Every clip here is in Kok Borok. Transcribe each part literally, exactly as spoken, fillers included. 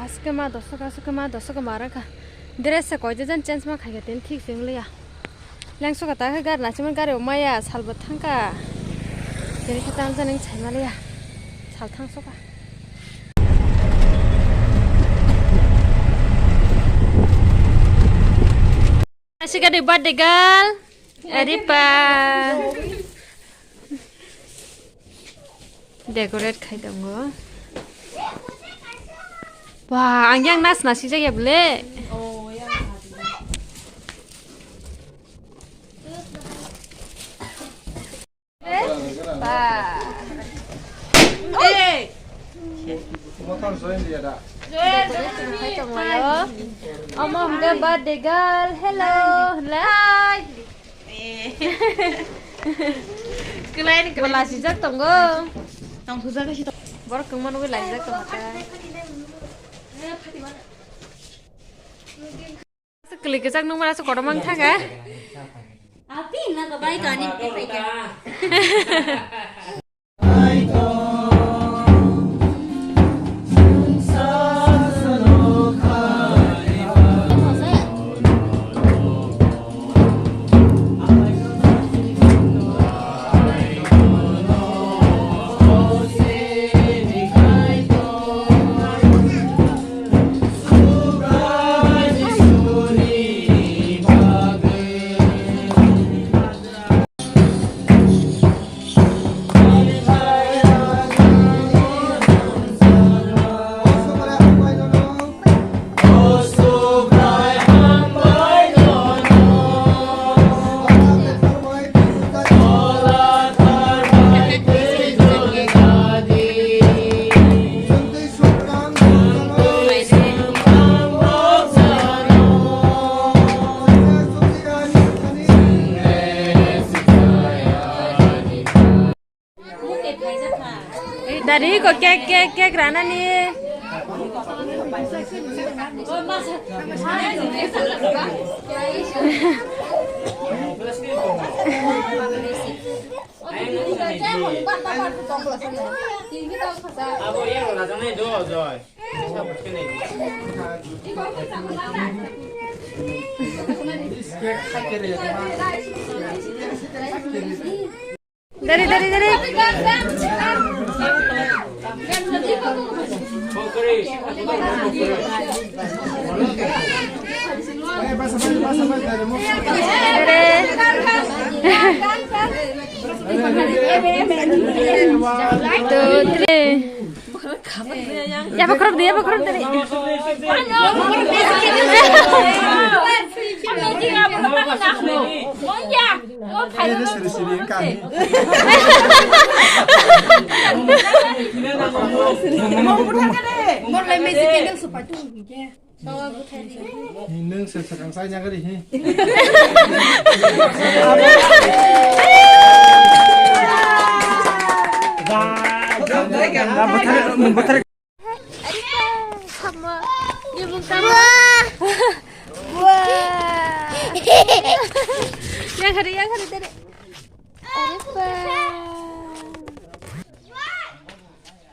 Aske ma dosok, aske ma dosok ma raka. Dress se koi jan change ma khai tin thik sing liya. Lengso ka ta khe gar na chimon gari o maya salbo thangka. Tini khe tang janing chai ma liya. Sal thang soka. Asikani birthday girl. Aripa. Decorate khai tongo. Wah, ang yang nas nasi jaya bele. Omo hwnkhe birthday girl. Hello. Hi. Bo lasijak tongo. Borok kwbangma nugwi lasijak tongo ta. Aswk kwlwi kwchak nukmani aswk kotorma wngkha kha. Api na kabai kani pe phaikha. Dari ko cake, cake, cake ranani. Abo yang rajang nai do, Joy. Dari, dari, dari. Two, three. Ya, bakrop de, ya, bakrop de. Nwng se swkang sai nagari hi. Yang hari, yang hari tadi. Aripa.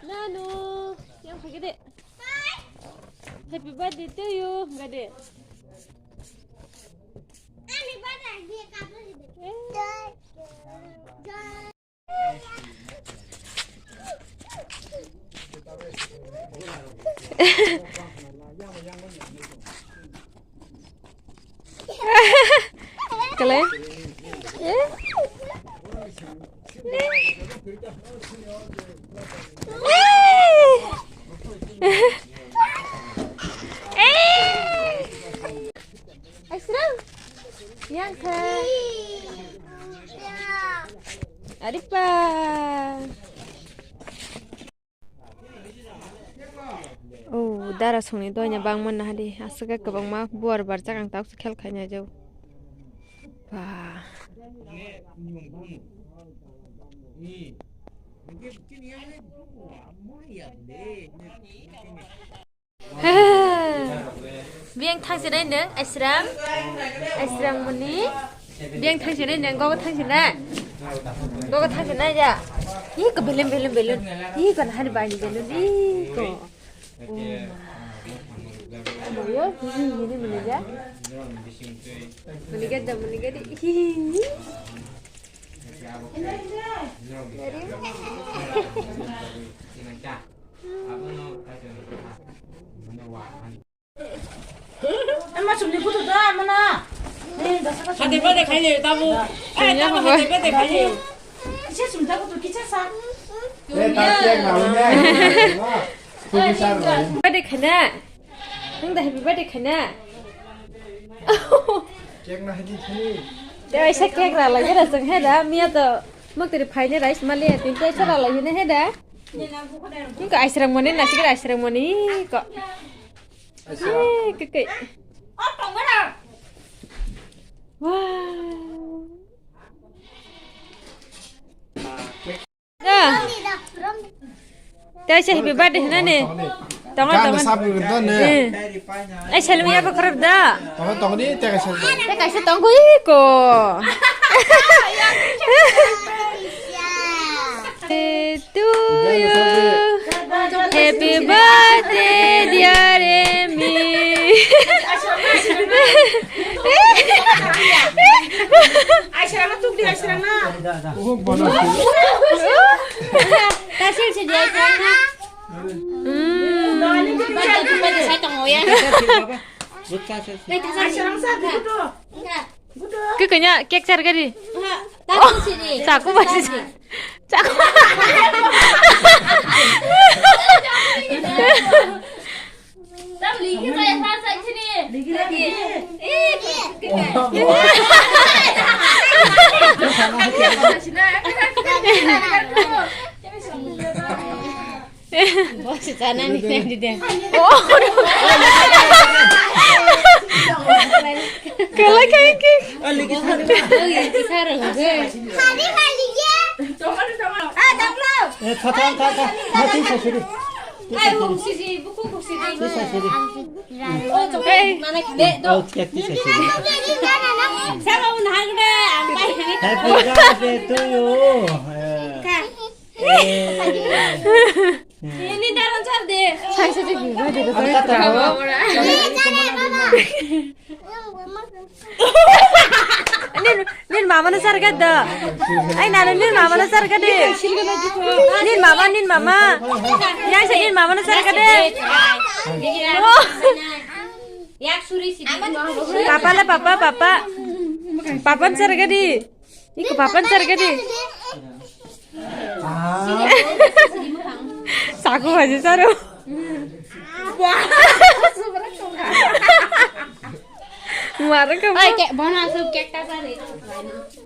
Nanu, yang hari tadi. Happy birthday to you, gade. Kale? Eh? Aisrang. Yang kha. Aripa. Oh, dara songni doina bangma nahadi. Aswk kwbangma buar barjak ang tabuk khel khaina jau. Ba. Biyang thang sinai nung, Aisram? Aisram muni? Biyang thang sinai nung, gogo thang sinai? Gogo thang sinai ya? Ih, ko belun, belun, belun. Ih, ko nahani bani belun. Ih, ko. Oh, ma. Yo, hihi, hini maniga. Maniga da, maniga di. Hihi. Ama sumni kutu da, ama na. Hade bade khaile, tabu. Eh, tabu hade bade khaile. Kisa sumta kutu, kisa sa. Eh, tak cek na, unya. Kutu sar na. Bade khana. Nang da happy birthday khana. Cake na hadi khani. Te aisa cake ra lagi ra sang he da, miya to mak teri phaine rice mali ya, tin te aisa ra lagi ne he da. Nang ka aisa rang mani, nasi ka aisa rang mani ko. Aisa. Eh, ke ke. Wah. Da. Te se happy birthday hina ne. Tongo, tongo. Gan sab ni da ne. Eh. Eh, selmi ya bakrab da. Tongo, tongo ni te ka selmi. Te kaisa tongo iko. Birthday to you. Happy birthday, dear Amy. Aisarang na tuk di, aisarang na. Oh, bono. Tasil se dia aisarang na. Hmm. Bagi tu pada saya tengok ya. Aisarang sa gitu. Ke kenya cake char gari. Tasil se dia. Saku masih. Saku. Boss, sana ni, ni dia. Oh. Kala kai ki. Oh, ya, kisah orang, oke. Hari, hari, ya. Tomato, tomato. Ah, tak lo. Eh, tha, tha, tha, tha. Mati sa suri. Ai, oh, sisi, buku, buku, sisi. Sisa suri. Oh, cok. Hey. Mana kide, do. Oh, tiap, tiap, sisa suri. Sama pun hal gede, ampai ini. Happy birthday to you. Eh. Ka. Eh. Ini dalam sar deh. Saya saja gila deh. Apa kata kamu? Ini Nini mama no sarga da. Ai nana nini mama no sarga de. Nini mama, nini mama. Yang sa nini mama no sarga de. Oh. Papa la papa, papa. Papa no sarga de. Iko papa no sarga de. Saku aja saru. Muarang ka. Ai, ke, bono asuk cake ta sa re.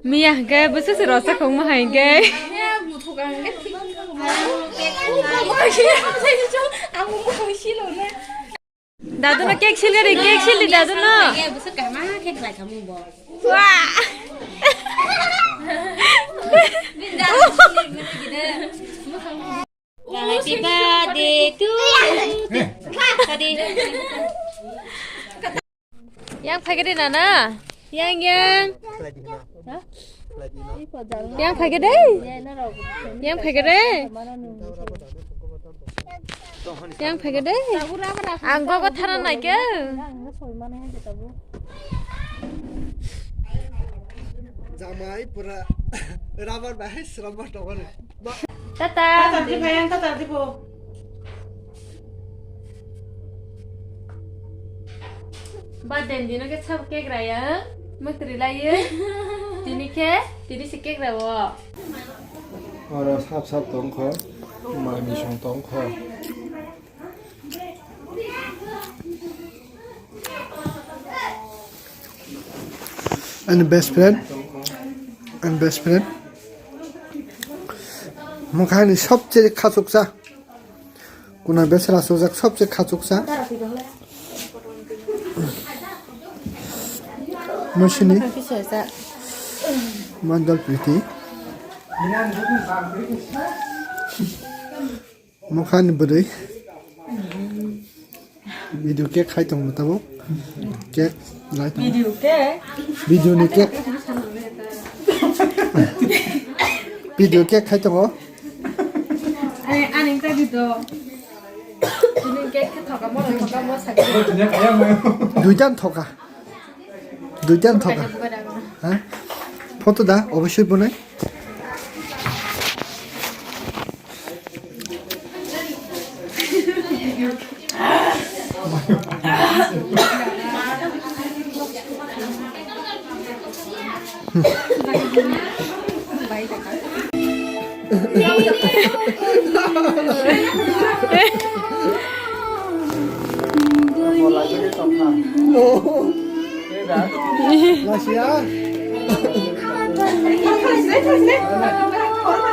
Miya ke, busu si rosa kong ma hai ke. Ya, muthuk ang ke, thik ang ke. Ang mo kong si lo na. Dadu no cake sil gari, cake sil di dadu no. Ya, busu ka ma cake lai ka mu bo. Wah. Happy birthday to you. Tadi. Yang phaikade nana. Yang, yang. Hah? Yang phaikade. Yang phaikade. Yang phaikade. Ang gogo thana naikhe. Jamai pura rubber bahai sramba tongani. Tata. Tata di phai, ang tata di pho. Ba den dino ke sab cake raya, mutri laye. Tini ke, tini si cake rawo. Oro sab sab tongkho, mami song tongkho. Ani best friend, ani best friend. Mukhani sobche khachuksa. Kuna best rasujak sobche khachuksa. Musini. Mandal Priti. Mukhani bwrwi. Video cake khai tongo tabuk. Cake lai tongo. Video cake? Video ni cake. Video cake khai tongo. Ani, ani ta video. Duitan thoka. Duitan thoka. Ha? Photo da, oboshoi bonai.